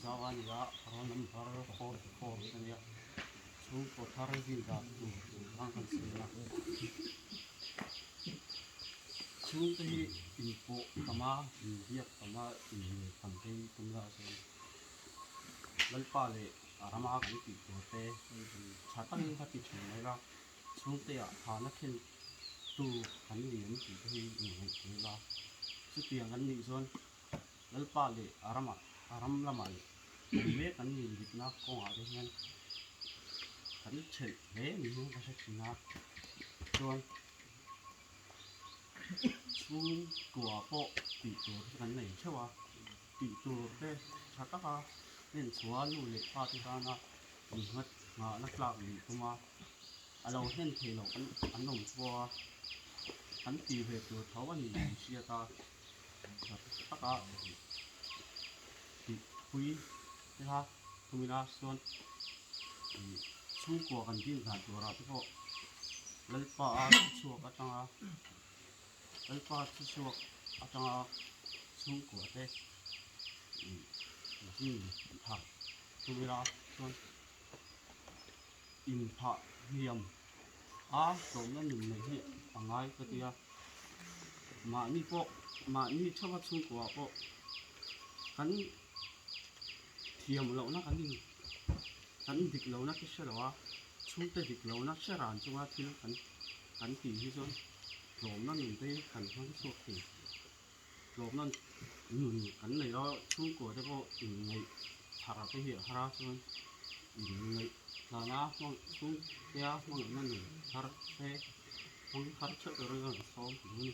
Zau a ni a, roll number 44 a nia. Chhungkaw thar zin dan tur chungchang kan sawi a. Chhungte hi inpawh tam a, inbiak tam a, innei tam te hi tum la chuan Lalpa leh a rama kan tih tur te tha takin ka ti thin mai la, chhungte ah thana thlen tu kan ni an tih te hi inngaihtuah ila. Chutiang kan nih chuan Lalpa leh a ramah a ram lamah leh awm mek an nih dikna kawngah te hian kan thelh hle ni hian ka hre thin a, chuan chhungkua pawh tih tur hi kan nei theuh a, tih tur te tha taka hnen chhuah nu leh pa te tana innghat nghahna tlak nih tum a, a lo hnen thei loh an awm pawh a, kan tih ve tur tho a ni tih hriat a. Tha taka tih pui te kha thumina chuan ih chhungkua kan din dan turah te pawh Lalpa a thuchhuak atanga Lalpa thuchhuak atanga chhungkua te ih din thar thumina chuan inphah hniam a tlawmna nun neih hi a ngai ka ti a. Mahni pawh mahni theuha chhungkua pawh kan thiam lohna kan in kan dik lohna te hre lo a, chhungte dik lohna hre ran chunga thil kan kan tih hi chuan tlawmna nun te hi kan hmang chhuak thei. Tlawmna nun kan nei a, chhungkua te pawh inngaih thar te hi a har a chuan inngaih tlana hmang chhungtea hmangaihna nun thar te hmang thar theuh erawh chuan a sawm duh a ni.